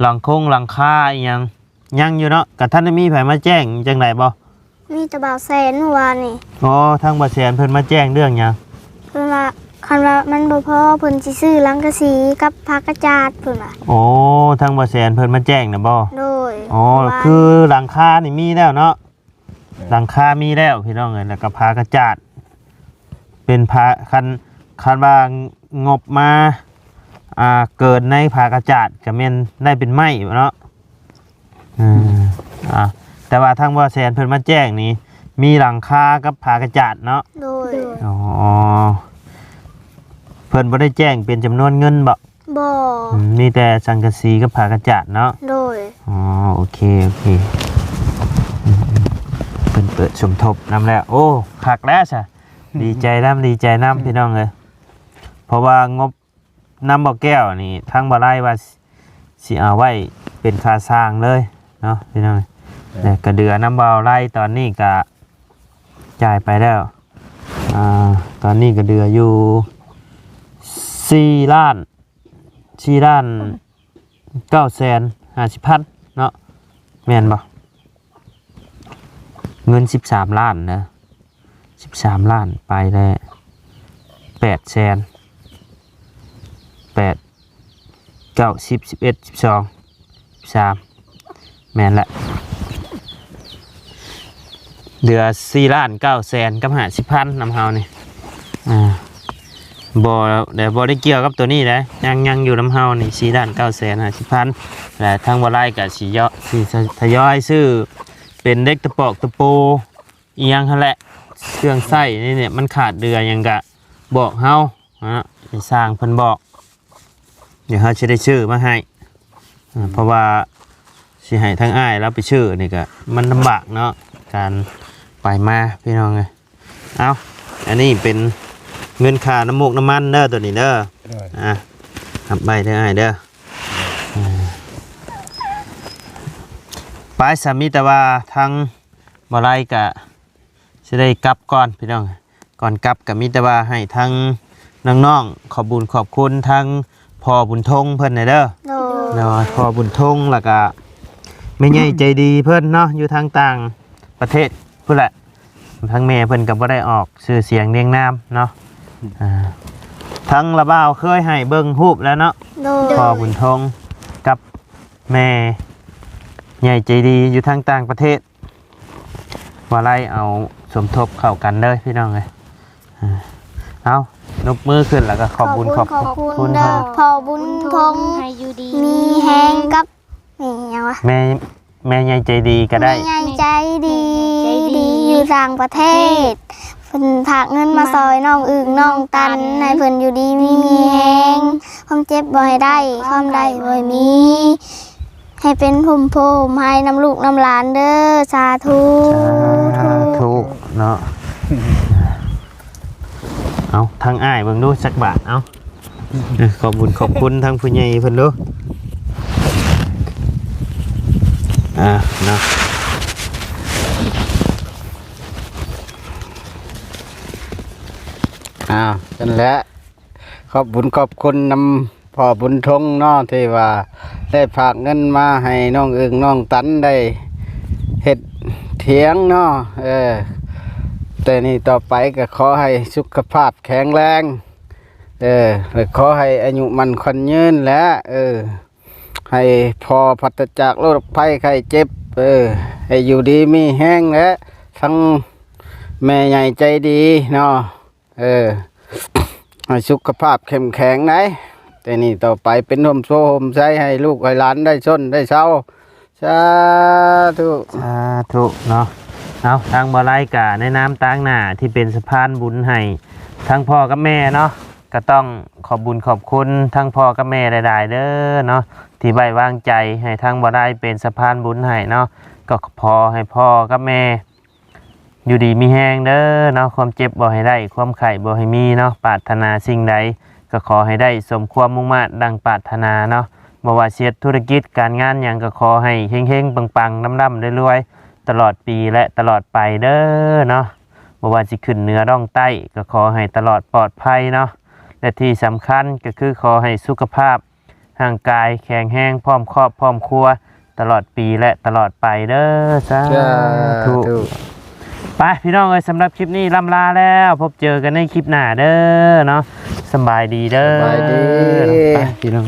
ຫຼັງຄົງຫຼັງຄາອີ່ຫຍັງ ຍັງຢູ່ເນາະ. ກະທັນໄດ້ມີໃຜມາແຈ້ງຈັ່ງໃດບໍ່? ມີແຕ່ບ່າວແສນມື້ວານນີ້. ອໍ ທາງບ່າວແສນເພິ່ນມາແຈ້ງເລື່ອງຫຍັງ? ເພິ່ນວ່າ ຄັນວ່າມັນບໍ່ພໍ ເພິ່ນຊິຊື້ສັງກະສີກັບຜ້າກະຈາດ ເພິ່ນວ່າ. ໂອ້ ທາງບ່າວແສນເພິ່ນມາແຈ້ງນະບໍ່? ໂດຍ. ອໍ ຄືຫຼັງຄານີ້ມີແລ້ວເນາະ? ຫຼັງຄາມີແລ້ວ ພີ່ນ້ອງເອີຍ ແລ້ວກໍຜ້າກະຈາດ ເປັນຜ້າ ຄັນ ຄັນວ່າງົບມາ ອ່າ ເກີນໃນຜ້າກະຈາດ ກໍແມ່ນໄດ້ເປັນໄມ້ເນາະ. ອືມ ອ່າ ແຕ່ວ່າທາງບ່າວແສນເພິ່ນມາແຈ້ງນີ້ ມີຫຼັງຄາກັບຜ້າກະຈາດເນາະ? ໂດຍ. ອໍ ເພິ່ນບໍ່ໄດ້ແຈ້ງເປັນຈຳນວນເງິນບໍ? ບໍ່. ອືມ ມີແຕ່ສັງກະສີກັບຜ້າກະຈາດເນາະ? ໂດຍ. ອໍ ໂອເຄ ໂອເຄ. ອືມ ເພິ່ນເປີດສົມທົບນຳແລ້ວ ໂອ້ ຄັກແລ້ວຊະ. ດີໃຈນຳ ດີໃຈນຳ ອືມ ພີ່ນ້ອງເອີຍ. ເພາະວ່າງົບນຳບ່າວແກ້ວນີ້ ທາງບ່າວໄລວ່າ ຊິເອົາໄວ້ເປັນຄ່າສ້າງເລີຍເນາະ ພີ່ນ້ອງ. ແລ້ວກະເດືອນຳບ່າວໄລ ຕອນນີ້ກະຈ່າຍໄປແລ້ວ ອ່າ ຕອນນີ້ກະເດືອຢູ່ ສີ່ລ້ານ ສີ່ລ້ານເກົ້າແສນຫ້າສິບພັນເນາະ ແມ່ນບໍ່? ເງິນສິບສາມລ້ານເດີ ສິບສາມລ້ານ ໄປແລ້ວແປດແສນ ແປດ ເກົ້າ ສິບ ສິບເອັດ ສິບສອງ ສິບສາມ ແມ່ນແຫຼະ. ເຫຼືອສີ່ລ້ານເກົ້າແສນກັບຫ້າສິບພັນນຳເຮົານີ້ ອ່າ ບໍ່ ແຕ່ບໍ່ໄດ້ກ່ຽວກັບໂຕນີ້ເດ້ ຍັງ ຍັງຢູ່ນຳເຮົານີ້ສີ່ລ້ານເກົ້າແສນຫ້າສິບພັນ ແລະ ທາງບໍ່ໄລ່ກໍຊິເຍາະ ຊິທະຍອຍຊື້ເປັນເຫຼັກຕະປອກຕະປູ ອີ່ຫຍັງຫັ້ນແຫຼະ ເຄື່ອງໃຊ້ນີ້ ນີ້ມັນຂາດເຫຼືອຫຍັງກະບອກເຮົາເນາະ ໃຫ້ຊ່າງເພິ່ນບອກ ດຽວເຮົາຊິໄດ້ຊື້ມາໃຫ້ ເພາະວ່າຊິໃຫ້ທາງອ້າຍລາວໄປຊື້ນີ້ກະມັນລຳບາກເນາະ ການໄປມາພີ່ນ້ອງເອີຍ. ເອົາ ອັນນີ້ເປັນເງິນຄ່ານ້ຳມູກນ້ຳມັນເດີ ໂຕນີ້ເດີ ອ່າ ຮັບໄວ້ເດີອ້າຍເດີ ໄປ ສາມີແຕ່ວ່າທາງບໍ່ໄລ່ກະຊິໄດ້ກັບກ່ອນພີ່ນ້ອງ ກ່ອນກັບກະມີແຕ່ວ່າໃຫ້ທາງນ້ອງໆຂອບບຸນຂອບຄຸນທາງພໍ່ບຸນທົງເພິ່ນແດ່ເດີ ໂດຍ ໂດຍ ພໍ່ບຸນທົງ ແລ້ວກະແມ່ໃຫຍ່ໃຈດີເພິ່ນເນາະ ຢູ່ທາງຕ່າງປະເທດພຸ້ນແຫຼະ ທາງແມ່ເພິ່ນກໍບໍ່ໄດ້ອອກຊື່ສຽງລຽງນາມເນາະ ອ່າ ທາງລາວບ່າວເຄີຍໃຫ້ເບິ່ງຮູບແລ້ວເນາະ ໂດຍ ພໍ່ບຸນທົງກັບແມ່ໃຫຍ່ໃຈດີຢູ່ທາງຕ່າງປະເທດ ວ່າໄລ່ເອົາສົມທົບເຂົ້າກັນເດີພີ່ນ້ອງເອີຍ ອ່າ ເອົາ ນົບມືຂຶ້ນ ແລ້ວກໍຂອບບຸນຂອບຄຸນ ຂອບຄຸນເດີ ພໍ່ບຸນທົງ ໃຫ້ຢູ່ດີມີແຮງກັບ ແມ່ຫຍັງວະ ແມ່ ແມ່ໃຫຍ່ໃຈດີກໍໄດ້ ແມ່ໃຫຍ່ໃຈດີ ໃຈດີ ຢູ່ຕ່າງປະເທດ ເພິ່ນຝາກເງິນມາຊ່ອຍນ້ອງອຶ່ງນ້ອງຕັນ ໃຫ້ເພິ່ນຢູ່ດີມີແຮງ ຄວາມເຈັບບໍ່ໃຫ້ໄດ້ ຄວາມໄດ້ບໍ່ໃຫ້ມີ ໃຫ້ເປັນຮົ່ມໂພຮົ່ມໄຮນຳລູກນຳຫຼານເດີ ສາທຸ ສາທຸເນາະ. ເອົາ ທາງອ້າຍເບິ່ງດູຈັກບາດ ເອົາ ເອີ ຂອບບຸນຂອບຄຸນທາງຜູ້ໃຫຍ່ເພິ່ນດູ ອ່າ ເນາະ ອ້າວ ນັ້ນແຫຼະ ຂອບບຸນຂອບຄຸນນຳພໍ່ບຸນທົງເນາະ ທີ່ວ່າໄດ້ຝາກເງິນມາໃຫ້ນ້ອງອຶ່ງນ້ອງຕັນໄດ້ເຮັດຖຽງເນາະ ເອີ ແຕ່ນີ້ຕໍ່ໄປກໍຂໍໃຫ້ສຸຂະພາບແຂງແຮງ ເອີ ແລະ ຂໍໃຫ້ອາຍຸໝັ້ນຂວັນຍືນແຫຼະ ເອີ ໃຫ້ພໍ້ປາສະຈາກໂລກໄພໄຂ້ເຈັບ ເອີ ໃຫ້ຢູ່ດີມີແຮງແຫຼະ ທັງແມ່ໃຫຍ່ໃຈດີເນາະ ເອີ ໃຫ້ສຸຂະພາບເຂັ້ມແຂງໄດ໋ ແຕ່ນີ້ຕໍ່ໄປເປັນຮົ່ມໂພຮົ່ມໄຊໃຫ້ລູກໃຫ້ຫຼານໄດ້ຊົນໄດ້ເຊົາ ສາທຸ ສາທຸເນາະ. ເອົາ ທາງບໍ່ໄລ່ກະໃນນາມຕາງໜ້າທີ່ເປັນສະພານບຸນໃຫ້ທັງພໍ່ກັບແມ່ເນາະ ກະຕ້ອງຂອບບຸນຂອບຄຸນທັງພໍ່ກັບແມ່ຫຼາຍໆເດີເນາະ ທີ່ໄວ້ວາງໃຈໃຫ້ທາງບໍ່ໄລ່ເປັນສະພານບຸນໃຫ້ເນາະ ກໍຂໍໃຫ້ພໍ່ກັບແມ່ ຢູ່ດີມີແຮງເດີເນາະ ຄວາມເຈັບບໍ່ໃຫ້ໄດ້ ຄວາມໄຂ້ບໍ່ໃຫ້ມີເນາະ ປາດຖະໜາສິ່ງໃດກໍຂໍໃຫ້ໄດ້ສົມຄວາມມຸ່ງມາດດັ່ງປາດຖະໜາເນາະ ບໍ່ວ່າຊິເຮັດທຸລະກິດການງານຫຍັງກໍຂໍໃຫ້ເຮັງໆປັງໆ ລ່ຳໆລວຍໆ ຕະຫຼອດປີ ແລະ ຕະຫຼອດໄປເດີເນາະ ບໍ່ວ່າຊິຂຶ້ນເໜືອລ່ອງໃຕ້ກໍຂໍໃຫ້ຕະຫຼອດປອດໄພເນາະ ແລະ ທີ່ສຳຄັນກໍຄືຂໍໃຫ້ສຸຂະພາບ ຮ່າງກາຍແຂງແຮງ ພ້ອມຄອບພ້ອມຄົວ ຕະຫຼອດປີ ແລະ ຕະຫຼອດໄປເດີ ສາທຸ ສາທຸ. ໄປພີ່ນ້ອງເອີຍ ສຳລັບຄລິບນີ້ລ່ຳລາແລ້ວ ພົບເຈີກັນໃນຄລິບໜ້າເດີເນາະ ສະບາຍດີເດີ ສະບາຍດີ ໄປພີ່ນ້ອງ.